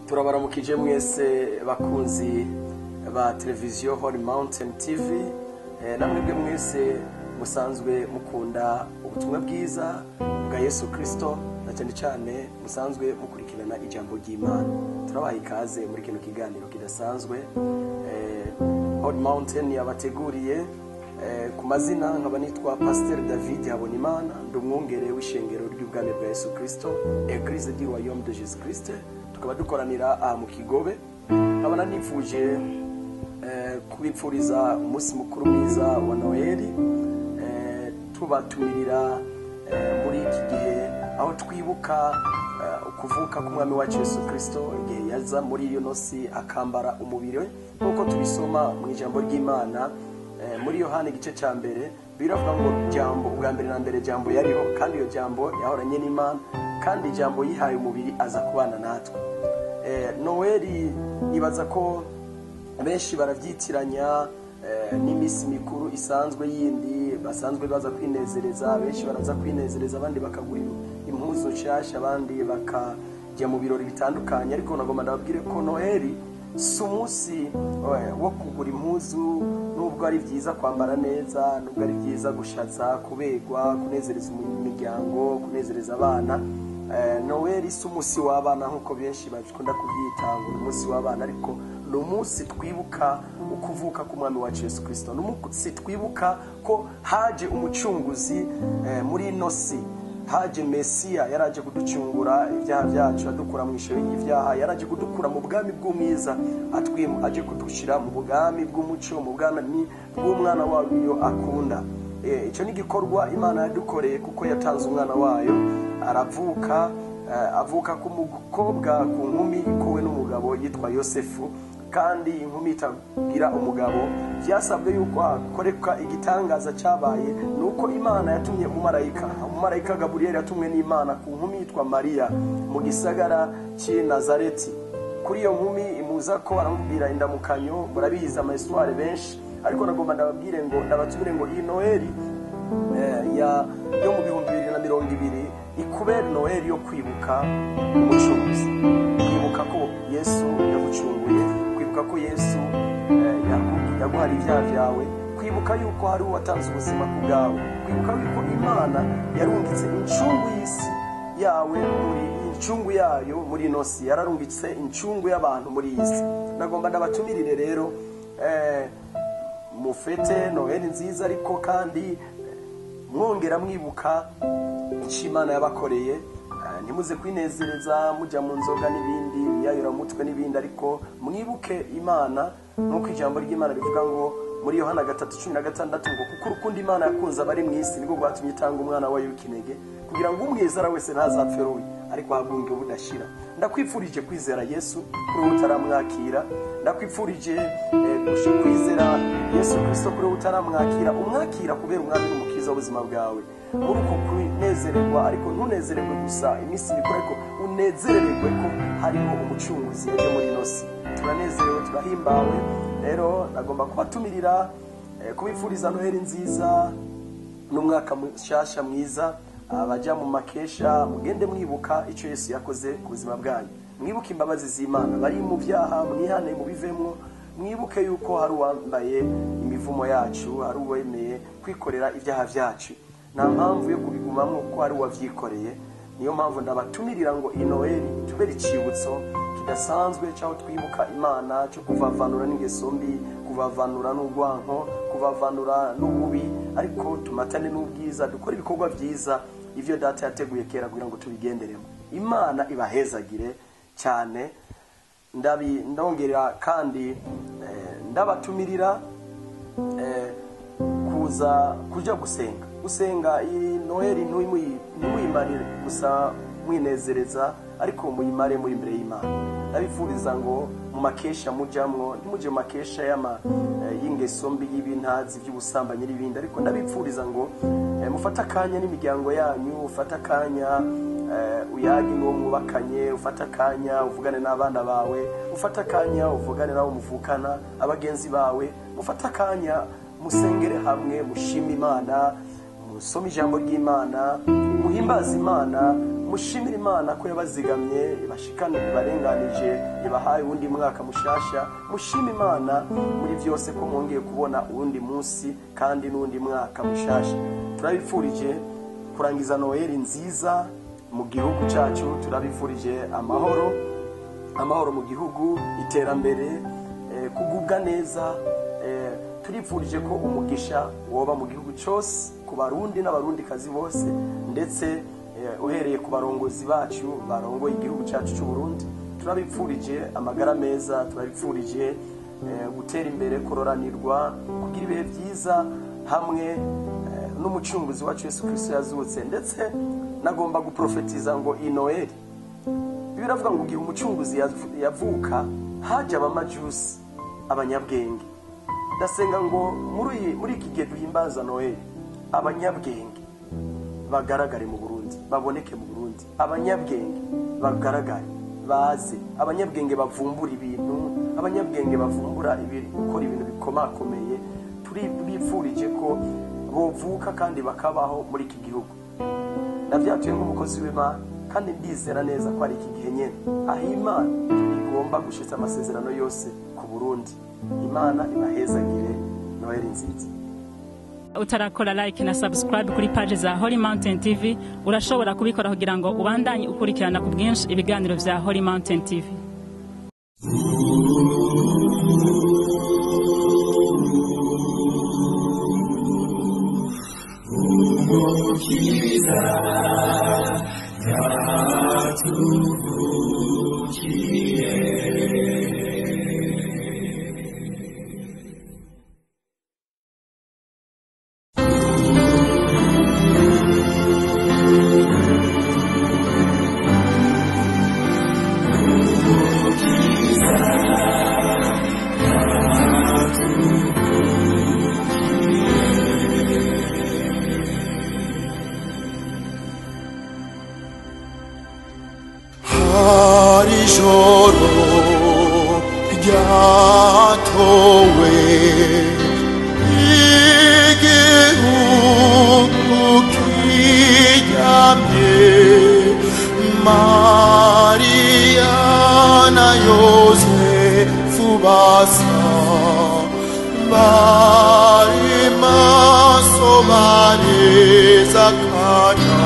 Turabaramukije mwese bakunzi ba televiziyo Holy Mountain TV, namwebwe mwese musanzwe mukunda ubutumwa bwiza bwa Yesu Kristo, na cyane cyane musanzwe mukurikirana ijambo ry'Imana. Turabaha ikaze muri kino kiganiro kidasanzwe Holy Mountain yabateguriye. Ku mazina nkaba nitwa Pasteur David Habonimana, ndi umwungere w'ishengero ry'ubwami bwa Yesu Kristo, Eglise du Royaume de Jésus Christ, tukaba dukoranira aha mu Kigobe. Nkaba nanifuje kubipfuriza umunsi mukuru mwiza wa Noheli, tubatumirira muri iki gihe aho twibuka ukuvuka k'umwami wacu Yesu Kristo, igihe yaza muri iyo si akambara umubiri we, nk'uko tubisoma mu ijambo ry'Imana muri Yohana igice cya mbere. Biravuga ngo jambo ubwa mbere na mbere jambo yariho, kandi iyo jambo yahoranye n'Imana, kandi jambo yihaye umubiri aza kubana natwe. Noheli nibaza ko benshi baravyitiranya n'iminsi mikuru isanzwe yindi basanzwe baza kwinezereza. Benshi baraza kwinezereza, abandi bakagura impuzu nshasha, abandi bakajya mu birori bitandukanye, ariko nagomba ndababwire ko Noheli si umunsi wo kugura impuzu, nubwo ari byiza kwambara neza, nubwo ari byiza gushatsa, kubegwa, kunezereza imiryango, kunezereza abana. Noheli si umunsi w'abana nk'uko benshi bakunda kubyita ngo ni umunsi w'abana, ariko ni umunsi twibuka ukuvuka k'umwami wacu Yesu Kristo. Ni umunsi twibuka ko haje umucunguzi muri ino si, haje Mesiya, yaraje kuducungura ibyaha byacu, adukura mu ishuri y'ibyaha, yaraje kudukura mu bwami bw'umwiza, aje kudushyira mu bwami bw'umuco, mu bwami bw'umwana wayo akunda. Icyo ni igikorwa Imana yadukoreye, kuko yatanze umwana wayo aravuka, avuka ku mukobwa, ku nkumi ikowe n'umugabo yitwa Yosefu, kandi inkumi itagira umugabo. Byasabwe yuko hakoreka igitangaza cyabaye, ni uko Imana yatumye umumarayika Gaburiyeli yatumwe n'Imana ku nkumi yitwa Mariya mu gisagara cy'i Nazareti. Kuri iyo nkumi imuza ko aramubwira indamukanyo, murabizi ama histoires benshi, ariko nagomba ndababwire ngo ndabatumire ngo iyi Noheli yo mu 2020 ikubere Noheli yo kwibuka umucunguzi, kwibuka ko Yesu yagucunguye, kwibuka ko Yesu yaguhariye ibyaha byawe, kwibuka yuko hari uwatanze ubuzima ku bwawe, kwibuka yuko Imana yarungitse incungu y'isi yawe, muri incungu yayo muri ino si, yararungitse incungu y'abantu muri iyi si. Nagomba ndabatumirire rero mufete Noheli nziza, ariko kandi mwongera mwibuka icyo Imana yabakoreye. Ntimuze kwinezereza mujya mu nzoga n'ibindi biyayuramutwe n'ibindi, ariko mwibuke Imana nk'uko ijambo ry'Imana rivuga ngo muri Yohana 3:16 ngo kuko urukundo Imana yakunze abari mu isi nibwo rwatumye itanga umwana wayo w'ikinege, kugira ngo umwizera wese ntazapfe rubi, ariko ahabwe ubugingo budashira. Ndakwifurije kwizera Yesu kuri wowe utaramwakira, ndakwifurije kwizera Yesu Kristo kuri wowe utaramwakira, umwakira kubera umwami n'umukiza w'ubuzima bwawe. Muri uko kunezererwa, ariko ntunezererwe gusa iminsi mikuru, ariko unezererwe ko hariho umucunguzi yaje muri ino si. Turanezerewe, turahimbawe. Rero nagomba kubatumirira, kubifuriza Noheli nziza n'umwaka mushasha mwiza. Abajya mu makesha, mugende mwibuka icyo Yesu yakoze ku buzima bwanyu, mwibuke imbabazi z'Imana. Bari mu byaha mwihane mubivemo, mwibuke yuko hari uwambaye imivumo yacu, hari uwemeye kwikorera ibyaha byacu. Nta mpamvu yo kubigumamo kuko hari uwabyikoreye. Niyo mpamvu ndabatumirira ngo iyi Noheli itubere icibutso kidasanzwe cy'aho twibuka Imana, cyo kuvavanura n'ingeso mbi, kuvavanura n'urwanko, kuvavanura n'ububi, ariko tumatane n'ubwiza, dukore ibikorwa byiza ivyo data yateguye kera kugira ngo tubigenderemo. Imana ibahezagire cyane. Ndongera kandi ndabatumirira kuza kuja gusenga. Iyi Noheli ntimuyimarire gusa mwinezereza, ariko muyimare muri imbere y'Imana. Ndabifuriza ngo mu makesha mujamwo, ntimuje mu makesha y'ingeso mbi, y'ibintazi, by'ubusambanyi n'ibindi, ariko ndabifuriza ngo mufate akanya n'imiryango yanyu, ufate akanya uyage n'uwo mwubakanye, ufate akanya uvugane n'abana bawe, ufate akanya uvugane n'abo muvukana, abagenzi bawe, mufate akanya musengere hamwe, mushime Imana, musome ijambo ry'Imana, muhimbaze Imana. Mushimire Imana ko yabazigamye, ibashikane, ibarenganije, ibahaye uwundi mwaka mushasha. Mushime Imana muri byose ko mwongeye kubona uwundi munsi kandi n'undi mwaka mushasha. Turabifurije kurangiza Noheli nziza mu gihugu cyacu, turabifurije amahoro, amahoro mu gihugu, iterambere, kugubwa neza. Turifurije ko umugisha woba mu gihugu cyose, ku Barundi n'Abarundikazi bose, ndetse uhereye ku barongozi bacu barongoye igihugu cyacu cy'u Burundi. Turabipfurije amagara meza, turabipfurije gutera imbere, kororanirwa, kugira ibihe byiza hamwe n'umucunguzi wacu Yesu Kristo yazutse. Ndetse nagomba guprofetiza ngo Noheli, biravuga ngo igihe umucunguzi yavuka haje abamajusi, abanyabwenge. Ndasenga ngo muri iki gihe duhimbaza Noheli, abanyabwenge bagaragare mu Burundi, baboneke mu Burundi, abanyabwenge bagaragare, baze, abanyabwenge bavumbura ibintu, abanyabwenge bavumbura gukora ibintu bikomakomeye. Turibifurije ko bovuka kandi bakabaho muri iki gihugu. Ndavyatuye nk'umukozi w'Imana, kandi ndizera neza ko ari iki gihe nyene aho Imana igomba gushitsa amasezerano yose ku Burundi. Imana ibahezagire. Noheli nziza. Utarakora like na subscribe kuri page za Holy Mountain TV, urashobora kubikora kugira ngo ubandanye ukurikirana ku bwinshi ibiganiro vya Holy Mountain TV. Umukiza yatuvukiye. Hari ijoro ryatowe igihugu kiryamye, Mariya na Yosefu basa bari maso bareza akana.